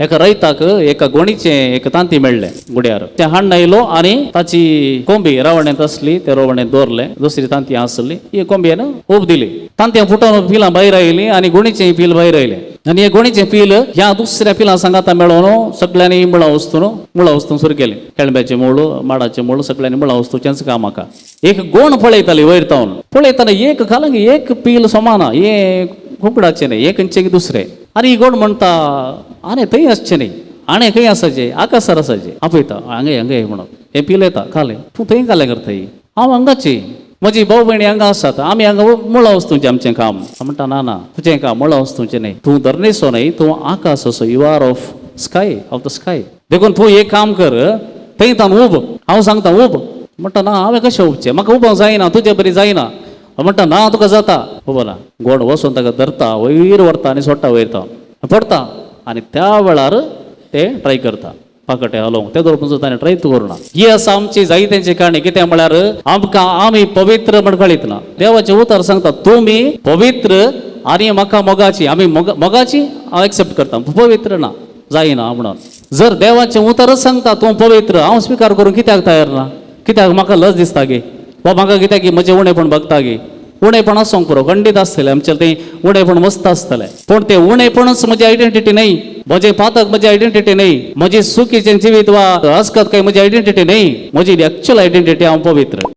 एका रयताक एका गोणीचें एक तांती मेळ्ळें गुड्यार. तें हाडून आयलो आनी ताची कोंबी रावणेंत आसली, ते रोवणेंत दवरलें. दुसरी तांती आसली, ही कोंबयेन ऊब दिली. तांतयां फुटोवन पिलां भायर आयलीं आनी गोणीचें पील भायर आयलें. आनी हे गोणीचें पील ह्या दुसऱ्या पिलां सांगाता मेळोवन सगळ्यांनी मुळां वस्तून मुळां वस्तून सुरू केली. केळंब्याचें मूळ, माडाचें मूळ, सगळ्यांनी मुळां वस्तूचेंच काम. म्हाका एक गोण पळयताली वयर तावन. पळयतना एक खालंग एक पील समाना, हे कुकडाचें न्ही, एक खंयचें दुसरें. आनी ही गोण म्हणटा, आनी थंय आसचें न्ही, आणे खंय आसाचें? आकासार आसाचें. आपयता, हांगा हांगा म्हणून. हें पील येता खालें. तूं थंय खालें करताय? हांव हांगाची, म्हजी भाव भयणी हांगा आसात, आमी हांगा मुळां वस्तूंचें आमचें काम. म्हणटा, ना ना, तुजें काम मुळां वस्तूंचें न्ही, तूं धरणेचो न्ही, तूं आकाश असो. You are of sky, of the sky. देखून तूं एक काम कर, थंय तान उब, हांव सांगता उब. म्हणटा, ना, हांवें कशें उबचें? म्हाका उबोंक जायना, तुजे बरी जायना. म्हणटा, ना, तुका जाता, उबो ना. गोड वचून ताका धरता, वयर व्हरता आनी सोडटा. वयर तावन पडटा आनी त्या वेळार ते ट्राय करता पाकटे हलोवंक. ते दवरपून ताणें ट्राय करुना. ही आसा आमची जायत्यांची काणी. कितें म्हळ्यार आमकां आमी पवित्र म्हण कळीत ना. देवाचें उतर सांगता, तुमी पवित्र आनी म्हाका मोगाची. आमी मोगाची हांव एक्सेप्ट करता, पवित्र ना, जायना म्हणून. जर देवाचें उतरच सांगता तूं पवित्र, हांव स्विकार करूंक कित्याक तयार ना? कित्याक म्हाका लज दिसता गे? वा म्हाका कित्याक की म्हजें उणेपण बघता गे? उणेपण आसूंक पुरो, खंडीत आसतलें आमचें तें उणेपण, मस्त आसतलें. पूण तें उणेपणच म्हजी आयडेंटिटी न्ही. म्हजें पातक म्हजी आयडेंटिटी न्ही. म्हजी चुकीचें जिवीत वा अस्कत काय म्हजी आयडेंटिटी न्ही. म्हजी एक्चुअल आयडेंटिटी, हांव पवित्र.